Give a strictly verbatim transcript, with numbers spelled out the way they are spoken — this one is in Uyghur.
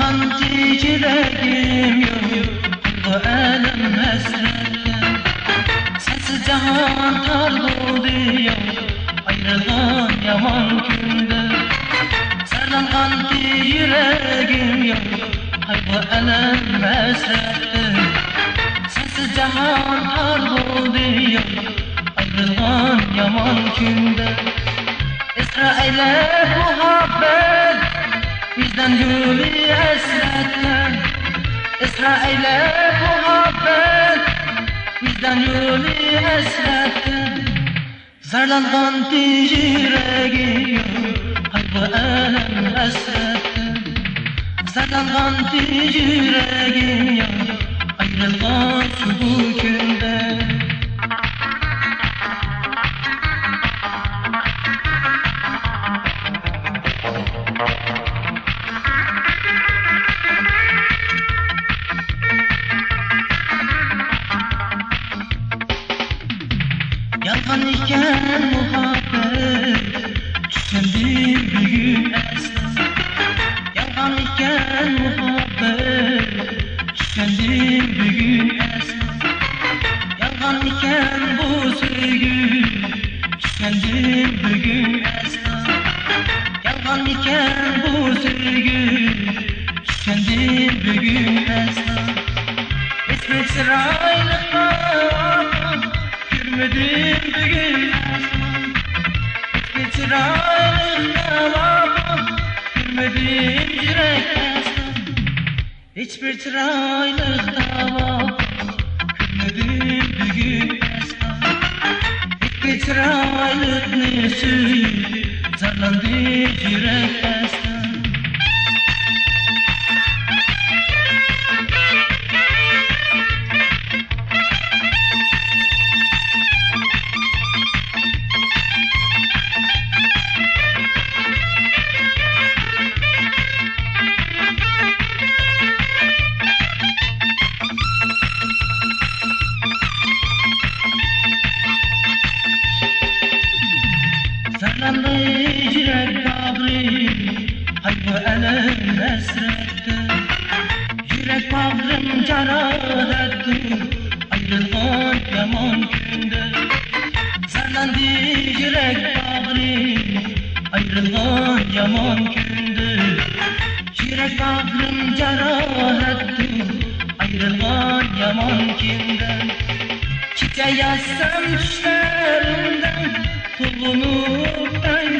يۈرەكىم يوق، بۇ ئالەم ھەسرەتتە. سەنسىز جاھان تار بولدى يوق، ئايرىلغان يامان كۈندە. زارلانغانتى يۈرەكىم يوق، ھاي بۇ ئالەم ھەسرەتتە. سەنسىز جاھان تار بولدى يوق، ئايرىلغان يامان كۈندە. ئىسرائىلە مۇھەببەت، ۋىجدان يولى ھەسرەتتە. ئىسرائىلە مۇھەببەت، ۋىجدان يولى ھەسرەتتە. زارلانغانتى يۈرەكىم، ھاي بۇ ئالەم ھەسرەتتە. زارلانغانتى يۈرەكىم، ئايرىلغان شۇ بۇ كۈندە. يالغان ئىكەن مۇھەببەت، چۈشەندىم بۈگۈن ئەسلى. يالغان ئىكەن مۇھەببەت، چۈشەندىم بۈگۈن ئەسلى. يالغان ئىكەن بۇ سۆيگۈ، چۈشەندىم بۈگۈن ئەسلى. يالغان ئىكەن بۇ سۆيگۈ، چۈشەندىم بۈگۈن ئەسلا. ھېچبىر چىرايلىق تاۋاپ كۆرمىدىم بۈگۈن ئەسلا. ھېچبىر چىرايلىق تاۋاپ كۆرمىدىم يۈرەك ئەسلا. ھېچبىر چىرايلىق تاۋاپ كۆرمىدىم بۈگۈن ئەسلا. ھېچبىر چىرايلىقنى سۆيۈپ زارلاندى يۈرەك ئەسلا. زارلاندى يۈرەك باغرى، ھاي بۇ ئەلەم ھەسرەتتە. يۈرەك باغرىم جاراھەتتە، ئايرىلغان يامان كۈندە. زارلاندى يۈرەك باغرى، ئايرىلغان يامان كۈندە. يۈرەك باغرىم جاراھەتتە، ئايرىلغان يامان كۈندە. كېچە ياتسام چۈشلىرىمدە، تولغىنىپ تاڭ